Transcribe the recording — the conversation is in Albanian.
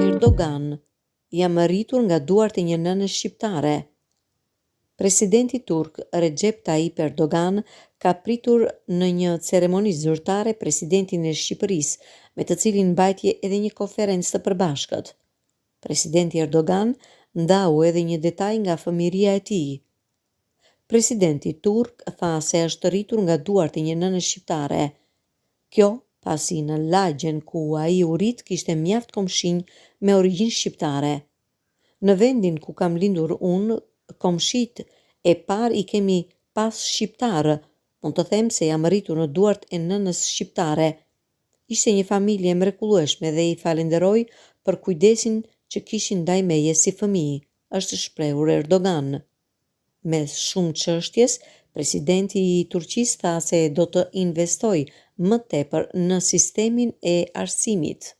Erdogan, Jam rritur nga duart e një nëne shqiptare. Presidenti turk Rexhep Taip Erdogan ka pritur në një ceremoni zyrtare presidentin e Shqipërisë, me të cilin mbajti edhe një konferencë të përbashkët. Presidenti Erdogan ndau edhe një detaj nga fëmijëria e tij. Presidenti turk tha se është rritur nga duart e një nëne shqiptare. Kjo, pasi në lagjen ku ai u rrit kishte mjaft komshinj me origjinë shqiptare. Në vendin ku kam lindur unë, komshijtë e parë i kemi pas shqiptarë, mund të them se jam rritur në duart e nënës shqiptare. Ishte një familje e mrekullueshme dhe i falenderoj për kujdesin që kishin ndaj meje si fëmijë, është shprehur Erdogan. Mes shumë çështjes, presidenti i Turqisë tha se do të investojë më tepër në sistemin e arsimit.